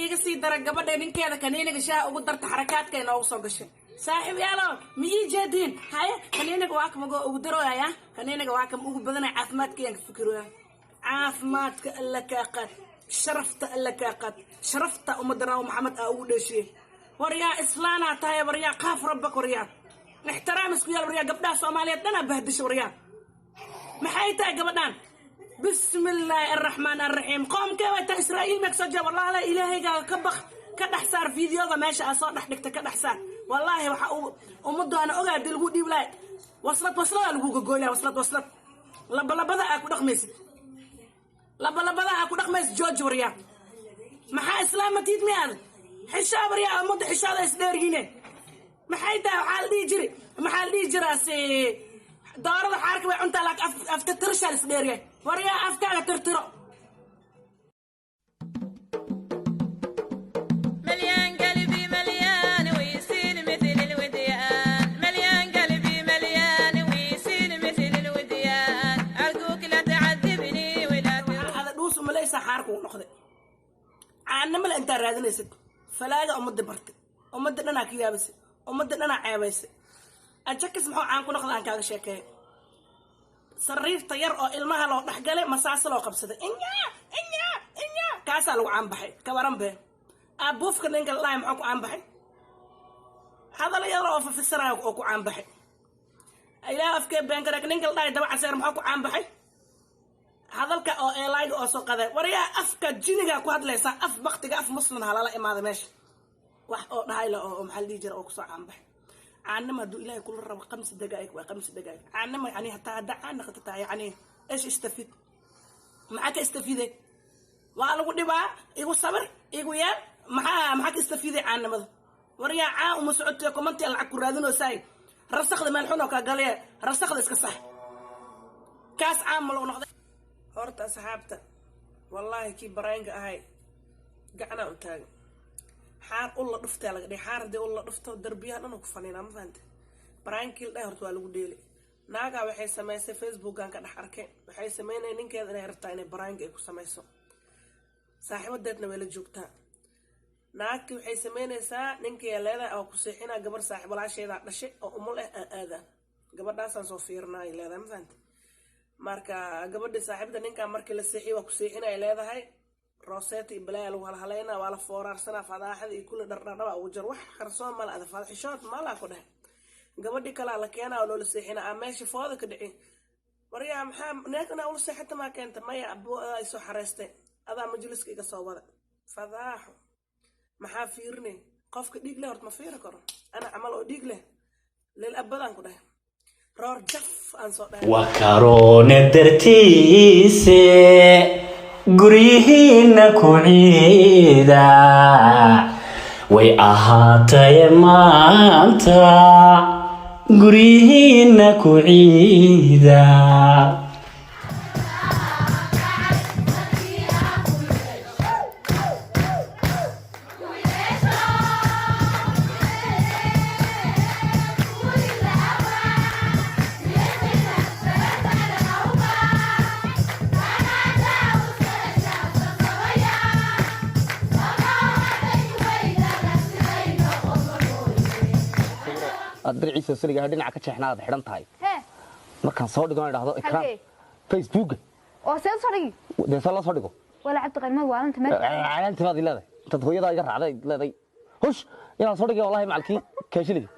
Iiga sii dara gabadha ninkeeda kaniiniga shaaha ugu darta, xarakaadka inoogu soo gashay. Saaxiib yaalo, ma ii jeediin? Haye, kaniiniga waa kamago ugu darooyaya, kaniiniga waa kam ugu badanaya. Caafimaadkayaan ka fikirooya. Caafimaadka Alla kaa qaad, sharafta Alla kaa qaad, sharafta ummadda Nabi Maxamed aa ugu dheeshiye. Waryaa, islaanaa tahay. Waryaa, qaaf rabbak. Waryaa, ixtiraam isku yaal. Waryaa, gabdhaha Soomaaliyeed dhanaa bahdisha. Waryaa, maxay tahay gabadhan? Bismi illaahi araxmaan araxiim. Qoomkee way tahay? Israa'iil meeg soo jee. Wallahi, Ilaahaygaa ka baq, ka dhex saar fiidiyoda meesha aa soo dhex dhigta, ka dhex saar. Wallaahi, waxa uu ummaddu ana ogaa hadii lagu dhiib lahay, waslad wasladaa lagu gogoynaya, waslad waslad, labalabada aa ku dhaqmaysid, labalabada aa ku dhaqmaysid. Jooji, waryaa. Maxaa islaamatiid miyaad xishaa? Waryaa, ummadda xishaada isdheeryiine. Maxay tahay? Waxaa la dhihi jiri, maxaa la dhihi jiraase? Doorada xaarka way cuntaa, laakiin afta tirshaa la isdheeryahay. Waryaa, afkaaga tirtiro. مليان قلبي مليان ويسيل مثل الوديان، مليان قلبي مليان ويسيل مثل الوديان، أرجوك لا تعذبني ولا تروح. Ada dhuus umalaysaa, xaarka uu noqday caanamale. Intaa raadinaysid falaaga ummadda bartay, ummadda dhanaa ka yaabisay, ummadda dhanaa ceebaysay. Ajakis muxuu caan ku noqda? Aan kaaga sheekeeyo. Sariirta yar oo ilmaha loo dhexgalay, masaase loo qabsaday, inya inya inya, kaasaa lagu caanbaxay. Kabaran bee aabuufka ninka la dhahay muxuu ku caanbaxay? Hadal yar oo fafisarayo oo ku caanbaxay. Ilaah afkee beenkarek, ninka la dhahay daba caseer muxuu ku caanbaxay? Hadalka oo eelayga oo soo qaday. Waryaa, afka jinigaa ku hadlaysaa, af baktiga, af muslim halala imaada meesha. Wax oo dhahayla oo maxaa la dhihi jira oo kusoo caanbaxay? Caanima hadduu Ilaahay kula rabo, 5 daqaa'iq waa 5 daqaa'iq caanima. Yani hataa haddaa caan noqoto taa, yani eesh istafid? Maxaa ka istafiiday? Waa lagu dhibaa. Igu sabir, igu yeel. Maxaa ka istafiiday caanimada? Waryaa, caan uma socotee, komantia lacag ku raadinoosaay. Rasakda meel xun oo kaa galaya, rasakda iska sax. Kaas caan ma lagu noqday? Horta asxaabta, wallaahi, kii baraynka ahay gacanaa u taagan. Xaar ulla dhuftaa laga dhihi. Xaar haddii ulla dhufto, darbiyaha dhan ku faniinaa. Ma fahante? Baraankii la dhahay horta waa lagu dheeli. Naagaa waxay samaysay, Facebookan ka dhex arkay, waxay sameynaya ninkeeda inay rabtaa inay baraanka ay ku samayso. Saaxiibadeedna way la joogtaa. Naagti waxay sameynaysaa, ninkii leedahay oo ku seexinaa gabar saaxiib walaasheedaa dhashay oo umul ah aan aadaa, gabadhaasaan soo fiirinaa ay leedahay. Ma fahante? Marka gabadhii saaxiibada ninkaa markii la seexiy, waa ku seexina ay leedahay. Roseeta iyo balaaya lagu halhalaynaa, waa la foораarsanaa, fadaaxada iyo kulli dhardhardhaba ugu jar. Wax qarsoon mala ada, fadxishood malaa ku dheh. Gabadhii kalaa la keenaa oo loola seexina, aa meesha fooda ka dhici. Waryaa, maxaa neegana ula seexata? Maa keenta? Maya, aboo, adaa isoo xareystay, adaa majliska iga soo wada. Fadaaxo maxaa fiirinay? Qofka dhiig leh horta ma fiiri karo. Ana camal oo dhiig leh leel abadaan ku dhahay, roor jaf aan soo dhahay. Waa karoone dartiise, guryihiinna ku ciida way ahaataye maanta, guryihiinna ku ciida. Aad diriciisa siliga dhinaca ka jeexnaa aad xidhan tahay. Hee. Markaan soo dhigo, idhahdo Ikraam. Halkee? Facebooka. Oo see soo dhigi? Dee soo la soo dhigo. Wala Cabdiqani, ma waalanta meel? Calaanti baad leedahay, intaad hooyadaa iga raacday leeday hush inaan soo dhigay. Wallahi, macalkii kaashiliga.